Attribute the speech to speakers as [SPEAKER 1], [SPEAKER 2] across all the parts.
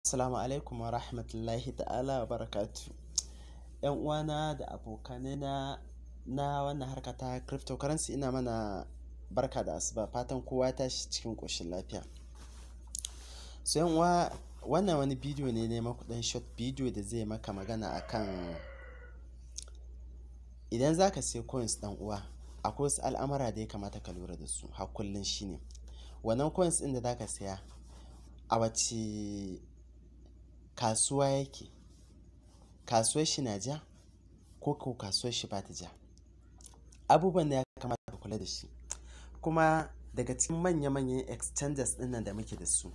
[SPEAKER 1] Assalamu alaikum wa rahmatullahi ta'ala wa barakatu. ‘Yan uwana da abokanai na wannan harka ta cryptocurrency, ina mana barka da asuba, fatan kowa ya tashi cikin ƙoshin lafiya. So ‘yan uwa, wannan wani bidiyo ne na maku, ɗan short bidiyo da zai maka magana akan idan za ka sai coins, ɗan uwa, akwai wasu al'amura da ya kamata ka lura da su har kullum. Shine wannan coins ɗin da za ka saya, a wace kasuwa yake, kasuwar shi na ja ko ko kasuwar shi ba ta ja, abubuwan da ya kamata ka kula da shi. Kuma daga cikin manya-manyan exchanges ɗin nan da muke da su,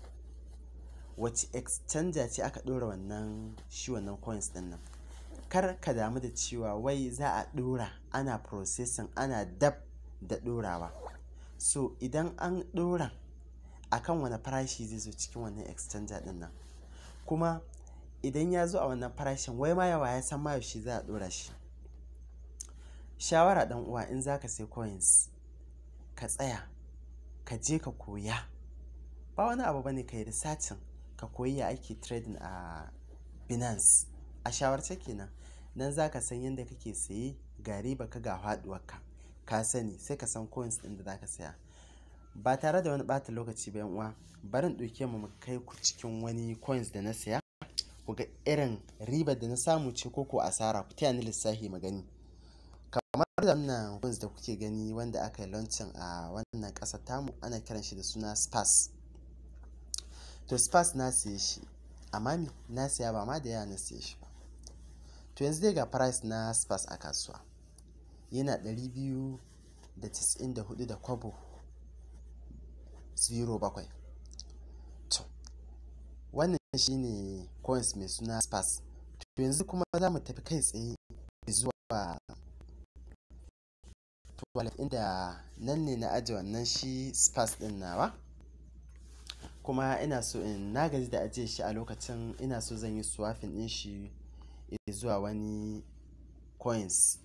[SPEAKER 1] wace exchanger ce aka ɗora wannan shi wannan coins ɗin nan? Kar ka damu da cewa wai za a ɗora, ana processing, ana dab da ɗorawa. So idan an ɗora, akan wane farashi zai zo cikin wannan exchanger ɗin nan? Kuma idan ya zo a wannan farashin, wai ma yawa ya san ma yaushe za a ɗora shi? Shawara, ɗan uwa, in za ka sai coins, ka tsaya ka je ka koya. Ba wani abu bane, ka yi researching, ka koyi ya ake trading a Binance. A shawarce kenan, nan za ka san yadda kake saye, ga riba ka, ga faɗuwar ka, ka sani, sai ka san coins ɗin da za ka saya. Ba tare da wani ɓata lokaci ba, yan uwa, bari in ɗauke mu mu kai ku cikin wani coins da na saya, ku ga irin ribar da na samu ce ko ko asara. Ku taya ni lissafi mu gani. Kamar da wannan coins da kuke gani, wanda aka yi launching a wannan ƙasar tamu, ana kiran shi da suna Spas. To Spas na siye shi, amma me na siya? Ba ma da yawa na siye shi ba. To yanzu dai ga price na Spas a kasuwa, yana 294 da kwabo 07. To wannan shine coins mai suna Spas. To yanzu kuma za mu tafi kai tsaye zuwa wallet, inda nan ne na ajiye wannan shi Spas ɗin nawa. Kuma ina so in na gaji da ajiye shi a lokacin, ina so zan yi swapping ɗin shi zuwa wani coins.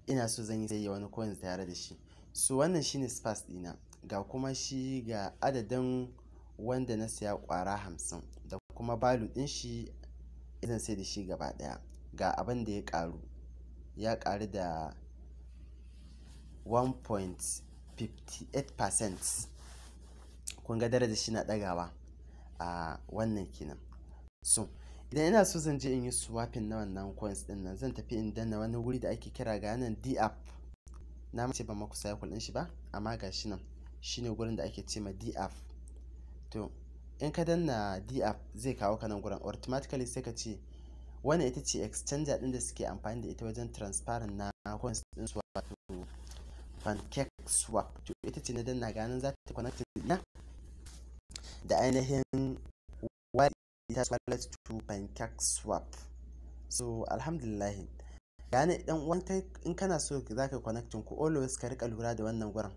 [SPEAKER 1] Ina so zan yi sayayya wani coins tare da shi. So wannan shine Spas ɗina. Ga kuma shi, ga adadin wanda na siya, ƙwara 50, da kuma value ɗin shi zan sai da shi gaba ɗaya. Ga abin da ya ƙaru. Ya ƙaru da 1.58%. Kun ga darajar shi na ɗagawa a wannan kenan. So idan ina so zan je in yi swapping na wannan coins ɗin nan, zan tafi in danna wani wuri da ake kira, ga nan, DApp. Na mace ban maku cycle ɗin shi ba, amma ga shi nan. Shine gurin da ake ce ma DApp. To in ka danna DApp, zai kawo ka nan gurin automatically. Sai ka ce wannan ita ce exchanger ɗin da suke amfani da ita wajen transferring na coins ɗin su, wato Pancake Swap. To ita ce na danna, ga nan za ta connect ɗina da ainihin wallet wallet to Pancake Swap. So alhamdulillah, gane dan uwan, in kana so za ka connecting ku, always ka rika lura da wannan gurin.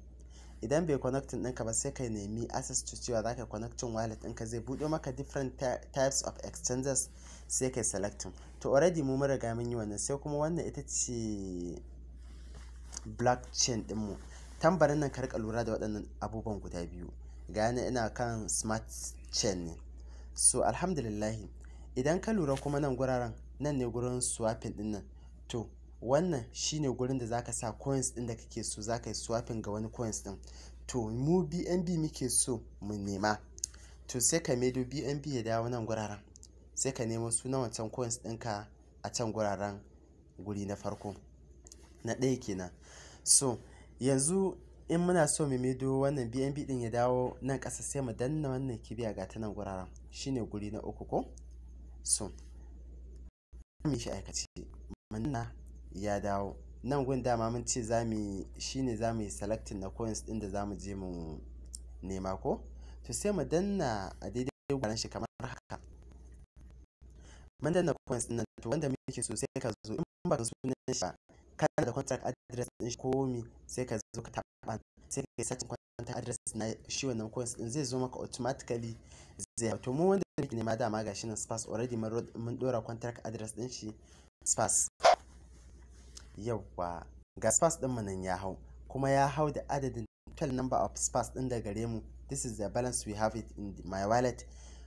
[SPEAKER 1] Idan bai connecting ɗinka ba, sai ka nemi access to cewa za ka connecting wallet ɗinka, zai buɗe maka different types of exchanges, sai kai selecting. To already mu mun riga mun yi wannan. Sai kuma wannan ita ce blockchain ɗinmu, tambarin nan. Ka rika lura da waɗannan abubuwan guda biyu. Gane ina kan smart chain ne. So alhamdulillah, idan ka lura kuma, nan guraren nan ne gurin swapping ɗin nan. To wannan shine gurin da zaka sa coins ɗin da kake so zaka yi swapping ga wani coins ɗin. To mu BNB muke so mu nema. To sai ka maido BNB ya dawo nan guraren, sai ka nemo sunan wancan coins ɗinka a can guraren, guri na farko, na ɗaya kenan. So yanzu in muna so mu maido wannan BNB ɗin ya dawo nan ƙasa, sai mu danna wannan kibiya, ga ta nan guraren, shine guri na uku ko. So mu shi aikace, munna ya dawo nan gun. Dama mun ce za mu shine za mu yi selecting na coins ɗin da za mu je mu nema ko. To sai mu danna a daidai guraren shi kamar haka. Mun danna coins ɗin nan. To wanda muke so, sai ka zo, in ba ka sunan shi ba, kana da contract address ɗin shi ko mi, sai ka zo ka taɓa, sai ka yi searching contract address na shi wannan coins ɗin, zai zo maka automatically, zai hau. To mu wanda muke nema dama gashi nan, Spas. Already mun ɗora contract address ɗin shi, Spas. Yauwa, ga Spas ɗin mu nan ya hau, kuma ya hau da adadin total number of Spas ɗin da gare mu. This is the balance we have it in my wallet.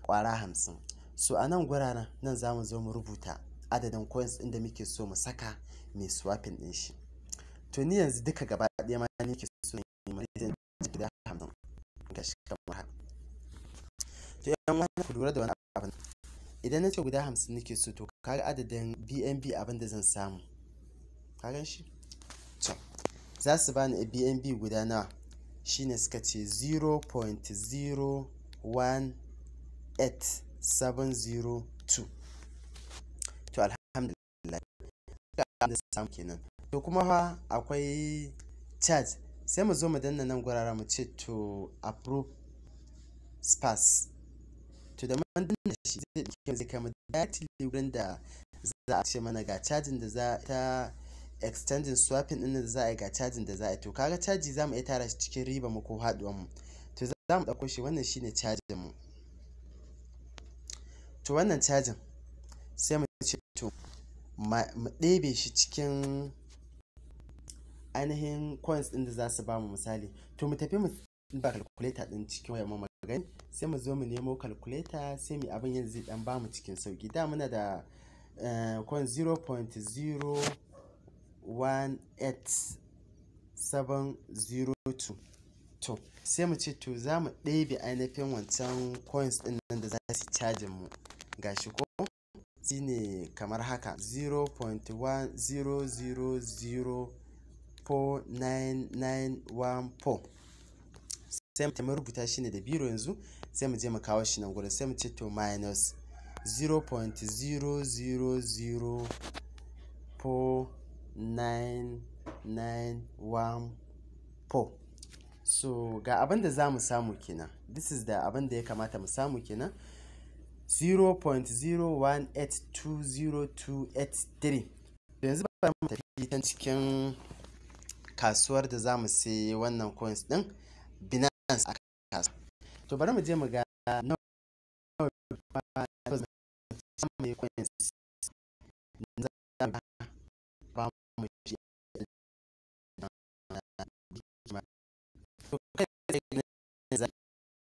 [SPEAKER 1] Ƙwara 50. So a nan guraren nan za mu zo mu rubuta adadin coins ɗin da muke so mu saka mai swapping ɗin shi. To ni yanzu duka gaba ɗaya ma nake so in yi guda 50, gashi kamar haka. To 'yan uwa, ku lura da wani abun. Idan na ce guda 50 nake so, to kaga adadin BNB abin da zan samu. Ka gan shi? To za su bani BNB guda nawa? Shine suka ce 0.018702. To alhamdulillah. Abin da samu kenan. To kuma fa akwai charge. Sai mu zo mu danna nan guraren mu ce to approve spas. To da mun danna shi, zai ɗauke mu, zai kai mu directly wurin da za a ce mana ga charging da za ta exchanging, swapping ɗin da za a yi, ga charging da za a yi. To kaga caji za mu iya tara shi cikin riba mu ko haɗuwan mu. To za mu ɗauko shi, wannan shine cajin mu. To wannan cajin sai mu ce to mu ɗebe shi cikin ainihin coins ɗin da za su bamu, misali. To mu tafi mu ba calculator ɗin cikin wayar mu gani. Sai mu zo mu nemo calculator, sai mu abin yanzu zai ɗan bamu cikin sauƙi. Da muna da coin 0.018702. To sai mu ce to za mu ɗebe ainihin wancan coins ɗin nan da za su cajin mu. Gashi ko? Shine kamar haka, 0.100049914. Sai mu rubuta shi ne da biro yanzu, sai mu je mu kawo shi nan gurin, sai mu ce to minus 0.00049914. So ga abin da za mu samu kenan. This is the abin da ya kamata mu samu kenan. 0.01820283. Yanzu bari mu tafi can cikin kasuwar da za mu sayi wannan coins ɗin, Binance a kasuwa. To bari mu je mu ga nawa coins za ba mu shi. To kai tsaye za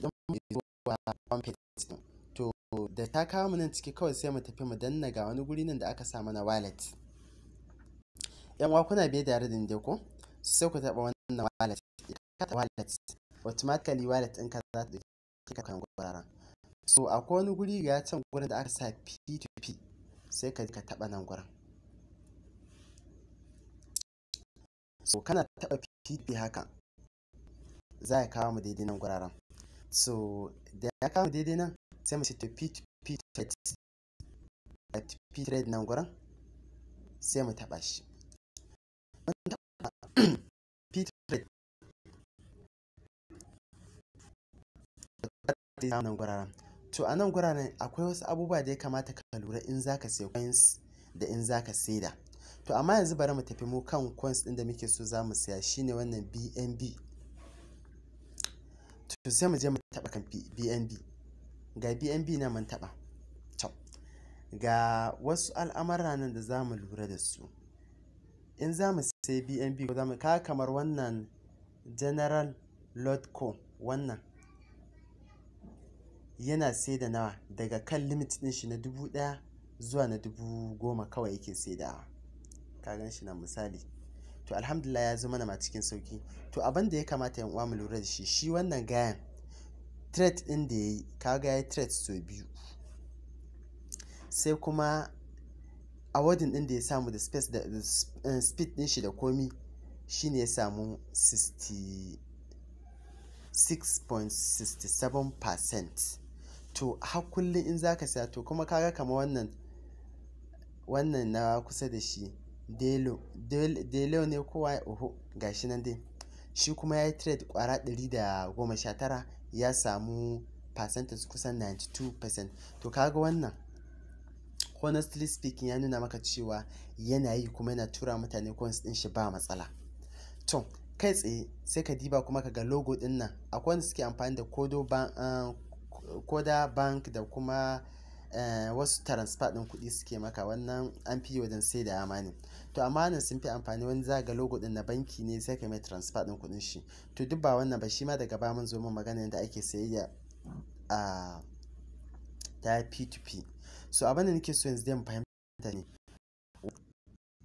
[SPEAKER 1] mu zuwa page ɗin. To da ta kawo mu nan ciki kawai, sai mu tafi mu danna ga wani guri nan da aka sa mana wallet. 'Yan uwa, kuna biye da ni dai ko? Sai ku taɓa wannan wallet. Ka taɓa wallet, automatically wallet ɗinka za ta ɗauke ka kan guraren. So akwai wani guri ga can gurin da aka sa P2P, sai ka ka taɓa nan gurin. So kana taɓa P2P haka, za ya kawo mu daidai nan guraren. So da ya kawo mu daidai nan, sai mu ce to P2P trade, P2P trade nan gurin, sai mu taɓa shi. Mun taɓa P trade nan guraren. To a nan guraren akwai wasu abubuwa da ya kamata ka lura in za ka sayi coins da in za ka saida. To amma yanzu bari mu tafi mu kan coins ɗin da muke so za mu saya, shine wannan BNB. To sai mu je mu taɓa kan BNB. Ga BNB nan mun taɓa. To ga wasu al'amura nan da za mu lura da su. In za mu sayi BNB ko za mu kaga kamar wannan General Lordco, wannan yana saida nawa? Daga kan limit ɗin shi na 1000 zuwa na 10,000 kawai yake saidawa. Ka gan shi nan misali. To alhamdulillah, ya zo mana ma cikin sauki. To abin da ya kamata 'yan uwa mu lura da shi, shi wannan gayan trade ɗin da ya yi, kaga ya yi trade sau biyu. Sai kuma awarding ɗin da ya samu da space da speed ɗin shi da komi, shine ya samu 66.67%. To har kullum in za ka saya, to kuma kaga kamar wannan na kusa da shi, Delo, Delo ne kowa, oho, gashi nan dai. Shi kuma ya yi trade ƙwara 119, ya samu percentage kusan 92%. To kaga wannan, honestly speaking, ya nuna maka cewa yana yi kuma yana tura mutane coins ɗin shi ba matsala. To kai tsaye sai ka diba kuma ka ga logo ɗin nan. Akwai wanda suke amfani da Kodo Bank, Koda Bank da kuma wasu transfer ɗin kuɗi suke maka, wannan an fi yi wajen saida ma ne. To amma wannan sun fi amfani, wani za ga logo ɗin na banki ne, sai ka mai transfer ɗin kuɗin shi. To duk ba wannan ba, shi ma daga baya mun zo mun magana yadda ake sayayya a ta P2P. So abin da nake so yanzu dai mu fahimta ne,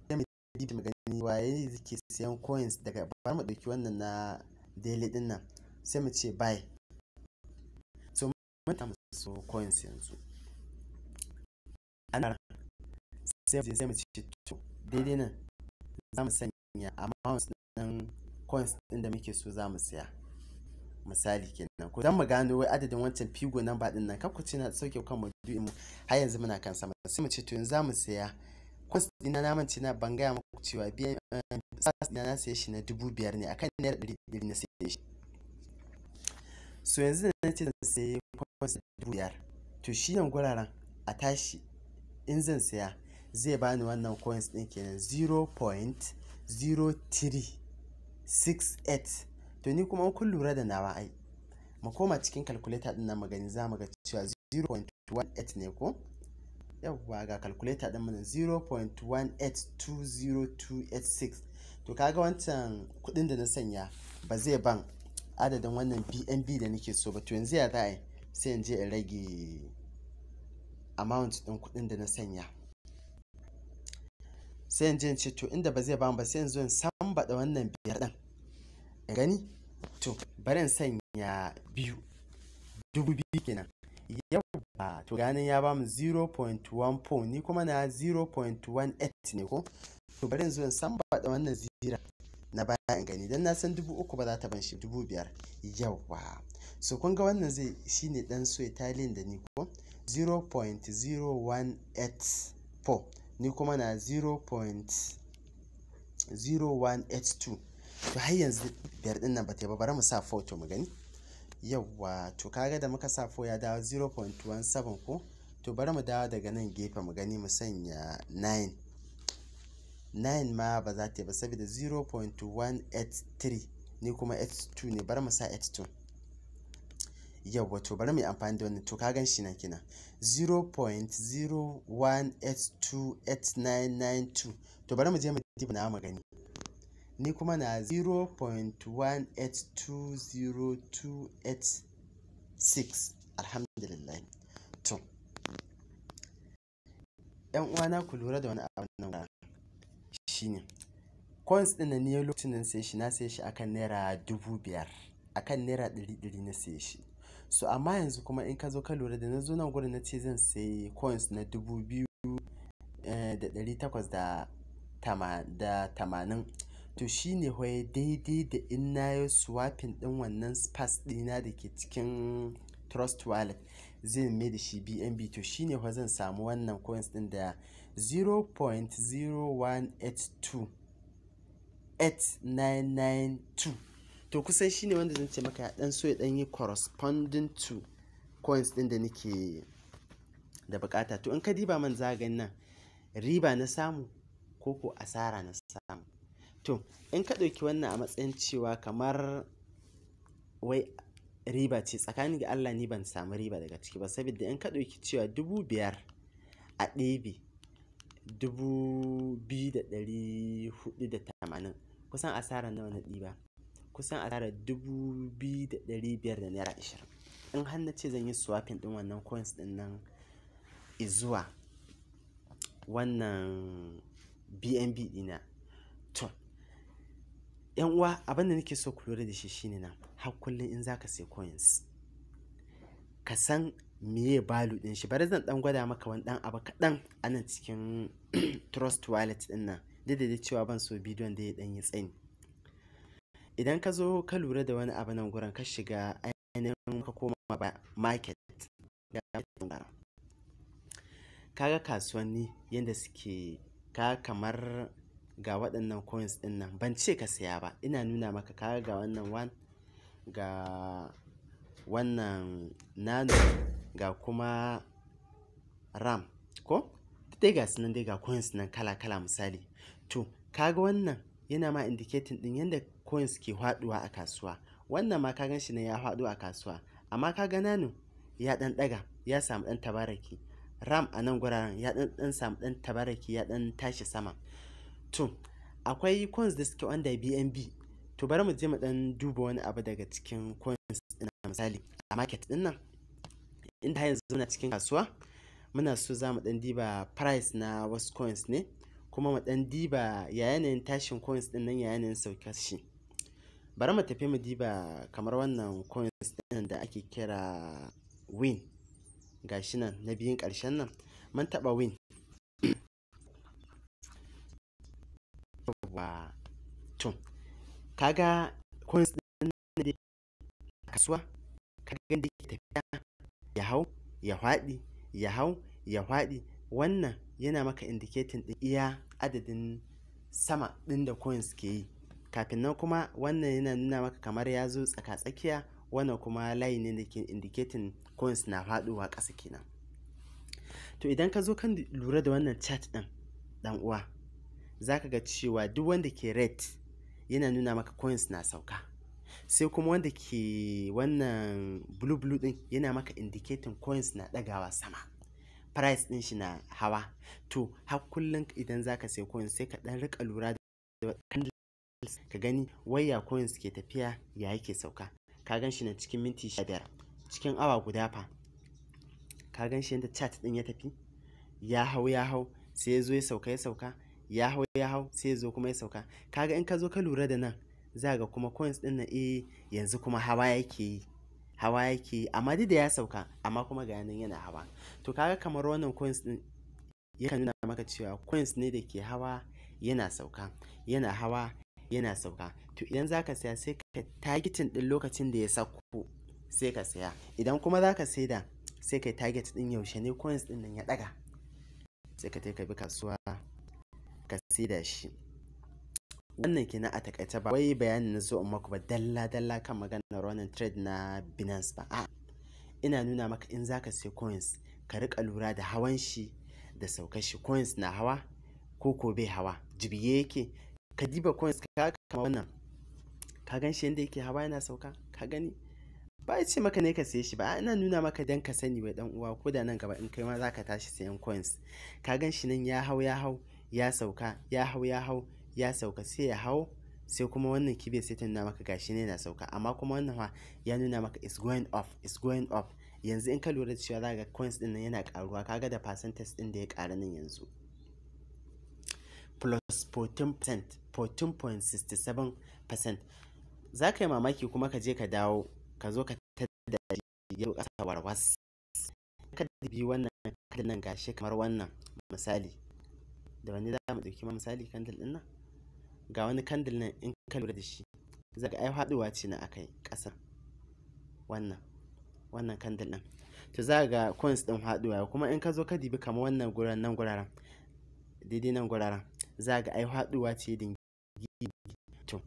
[SPEAKER 1] sai mu diba mu gani waye yake siyan coins daga, bari mu ɗauki wannan na daily ɗin nan, sai mu ce buy. So mun samu so coins yanzu. Ana sai mu ce to daidai nan za mu sanya amount ɗin coins ɗin da muke so za mu siya. Misali kenan, ko don mu gano wai adadin wancan figo number ɗin nan, kar ku ce na sauke kan maudu'in mu, har yanzu muna kan sama. Sai mu ce to yanzu za mu siya coins ɗina. Na mance na ban gaya muku cewa biyan sas ɗina na siye shi na 5,000 ne, akan naira 100 na siye shi. So yanzu da na ce zan sayi coins 5,000, to shi nan guraren a tashi in zan siya zai bani wannan coins ɗin kenan 0.0368. To ni kuma in kun lura da nawa, ai mu koma cikin calculator ɗin nan mu gani, za mu ga cewa 0.18 ne ko? Yawwa, ga calculator ɗin mu, 0.1820286. To kaga wancan kuɗin da na sanya ba zai ban adadin wannan BNB da nake so ba. To yanzu ya za a yi? Sai in je in rage amount ɗin kuɗin da na sanya. Sai in je in ce to inda ba zai ban ba, sai in zo in sambaɗa wannan biyar ɗin. In gani? To bari in sanya biyu, 2,000 kenan. Yawwa, to ganin ya bamu 0.14, ni kuma na 0.18 ne ko? To bari in zo in sambaɗa wannan zero na baya in gani, don na san 3,000 ba za ta ban shi 5,000. Yawwa. So kun ga wannan zai shine ɗan so tallying da ni ko? 0.0184, ni kuma na 0.0182. To har yanzu biyar ɗin nan ba ta yi ba, bari mu sa 4 to mu gani. Yawwa, to kaga da muka sa 4 ya dawo 0.17 ko? To bari mu dawo daga nan gefe mu gani, mu sanya 9. 9 ma ba za ta yi ba saboda 0.183, ni kuma 82 ne, bari mu sa 82. Yawwa, to bari mu yi amfani da wannan. To ka gan shi nan kenan 0.01828992. To bari mu je mu diba na mu gani. Ni kuma na 0.1820286. Alhamdulillah. To ‘yan uwana, ku lura da wani abu nan, shine coins ɗin nan, ni lokacin da na siye shi, na siye shi akan naira 5,000, akan naira 100 na siye shi. So amma yanzu kuma in ka zo ka lura da na zo nan gurin na ce zan sayi coins na 2,880, to shi ne wai daidai da in na yi swapping ɗin wannan sparks ɗina da ke cikin Trust Wallet zai mai da shi BNB. To shi ne fa zan samu wannan coins ɗin da 0.01828992. To kusan shi ne wanda zan ce maka ya ɗan so ya ɗan yi corresponding to coins ɗin da nake da buƙata. To in ka diba man za ka gani nan riba na samu ko ko asara na samu. To in ka ɗauki wannan a matsayin cewa kamar wai riba ce, tsakanin ga Allah ni ban samu riba daga ciki ba, saboda in ka ɗauki cewa 5,000 a ɗebe 2,480, kusan asarar nawa na ɗiba? Kusan asarar 2,500 da naira 20. In har na ce zan yi swapping ɗin wannan coins ɗin nan izuwa wannan BNB ɗina. To ‘yan uwa, abin da nake so ku lura da shi shine nan, har kullum in za ka sayi coins ka san meye value ɗin shi. Bari zan ɗan gwada maka wani ɗan abu kaɗan a nan cikin Trust Wallet ɗin nan, duk da dai cewa ban so bidiyon da ya ɗan yi tsayi. Idan ka zo ka lura da wani abu nan gurin, ka shiga ainihin ka koma market, ka ga kasuwanni yanda suke, ka kamar ga waɗannan coins ɗin nan, ban ce ka saya ba, ina nuna maka. Ka ga wannan one, ga wannan nano, ga kuma ram ko dai, ga su nan dai, ga coins nan kala kala misali. To ka ga wannan yana ma indicating ɗin yanda coins ke faɗuwa a kasuwa. Wannan ma ka gan shi nan ya faɗo a kasuwa, amma ka ga nano ya ɗan ɗaga, ya samu ɗan tabaraki. Ram a nan guraren ya ɗan samu ɗan tabaraki, ya ɗan tashi sama. To akwai coins da suke under BNB. To bari mu je mu ɗan duba wani abu daga cikin coins ɗin, misali a market ɗin nan. Inda har yanzu muna cikin kasuwa, muna so za mu ɗan diba price na wasu coins ne, kuma mu ɗan diba ya yanayin tashin coins ɗin nan, ya yanayin saukar shi. Bari mu tafi mu diba kamar wannan coins ɗin da ake kira Win. Ga shi nan na biyun ƙarshen nan. Mun taɓa Win. Yawwa. To, ka ga coins ɗin nan dai a kasuwa, ka ga yanda yake tafiya, ya hau, ya faɗi, ya hau, ya faɗi. Wannan yana maka indicating ɗin iya adadin sama ɗin da coins ke yi. Kafin nan kuma wannan yana nuna maka kamar ya zo tsaka-tsakiya, wannan kuma layi ne da ke indicating coins na faɗowa ƙasa kenan. To idan ka zo kan lura da wannan chart ɗin, ɗan uwa, za ka ga cewa duk wanda ke red yana nuna maka coins na sauka. Sai kuma wanda ke wannan blue blue ɗin yana maka indicating coins na ɗagawa sama. Price ɗin shi na hawa. To har kullum idan za ka sayi coins sai ka ɗan riƙa lura da candles ka gani wai ya coins ke tafiya, ya yake sauka. Ka gan shi nan cikin minti 15, cikin awa guda fa. Ka gan shi yanda chart ɗin ya tafi, ya hau ya hau sai ya zo ya sauka ya sauka, ya hau ya hau sai ya zo kuma ya sauka. Ka ga in ka zo ka lura da nan, za ka ga kuma coins ɗin nan eh yanzu kuma hawa yake yi, hawa yake yi amma duk da ya sauka amma kuma ga nan yana hawa. To ka ga kamar wannan coins ɗin yakan nuna maka cewa coins ne da ke hawa yana sauka, yana hawa yana sauka. To idan za ka saya sai ka targeting ɗin lokacin da ya sauko sai ka saya. Idan kuma za ka saida sai ka yi target ɗin yaushe ne coins ɗin nan ya ɗaga. Sai ka tai ka bi kasuwa ka saida shi. Wannan kenan a taƙaice, ba wai bayanin na zo in maku ba dalla dalla kan maganar wannan trade na Binance ba. A'a, ina nuna maka in za ka sayi coins ka riƙa lura da hawan shi da saukar shi. Coins na hawa ko ko bai hawa, jibge yake. Ka diba coins ka ga kamar wannan, ka gan shi yanda yake hawa yana sauka, ka gani? Ba ya ce maka ne ka saye shi ba. A'a, ina nuna maka don ka sani wai ɗan uwa ko da nan gaba in kai ma za ka tashi sayan coins. Ka gan shi nan ya hau ya hau ya sauka, ya hau ya hau ya sauka, sai ya hau sai kuma wannan kibiyar sai ta nuna maka gashi ne yana sauka. Amma kuma wannan fa ya nuna maka is going up, is going up. Yanzu in ka lura da cewa za ka ga coins ɗin nan yana ƙaruwa, ka ga da percentage ɗin da ya ƙaru nan yanzu. Plus 14%, 14.67%. Za ka yi mamaki kuma ka je ka dawo ka zo ka tadda shi ya zo ƙasa warwas. Ka dubi wannan candle nan gashi kamar wannan misali. Da wanne za mu ɗauki misali candle ɗin nan? Ga wani candle nan in ka lura da shi, za ka ga ai faɗuwa ce na aka yi ƙasa. Wannan, wannan candle ɗin. To za ka ga coins ɗin faɗuwa, kuma in ka zo ka dibi kamar wannan guran nan guraren, daidai nan guraren, za ka ga ai faɗuwa ce dingi. To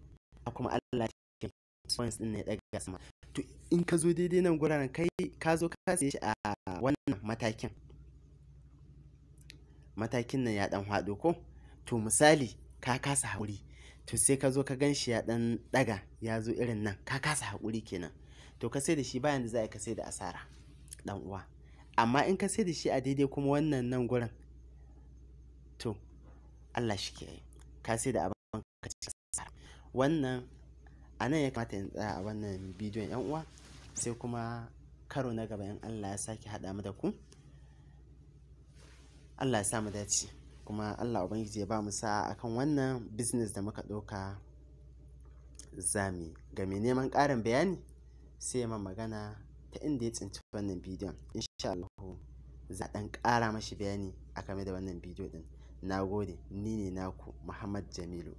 [SPEAKER 1] kuma Allah ya coins ɗin ne ya ɗaga sama. To in ka zo daidai nan guraren kai ka zo ka saye shi a wannan matakin. Matakin nan ya ɗan faɗo ko? To misali ka kasa haƙuri, to sai ka zo ka gan shi ya ɗan ɗaga ya zo irin nan, ka kasa haƙuri kenan. To ka sai da shi bayan da za a yi ka sai da asara, ɗan uwa. Amma in ka sai da shi a daidai kuma wannan nan gurin, to Allah shi kiyaye. Ka sai da abin ka ci asara. Wannan a nan ya kamata in tsaya a wannan bidiyon 'yan uwa, sai kuma karo na gaba in Allah ya sake haɗa mu da ku. Allah ya sa mu dace kuma Allah Ubangiji ya ba mu sa'a akan wannan business da muka ɗauka zamuyi. Ga mai neman ƙarin bayani sai ya man magana ta inda ya tsinci wannan bidiyon. In sha Allahu za a ɗan ƙara mashi bayani a game da wannan bidiyo ɗin. Na gode, ni ne naku Muhammad Jamilu.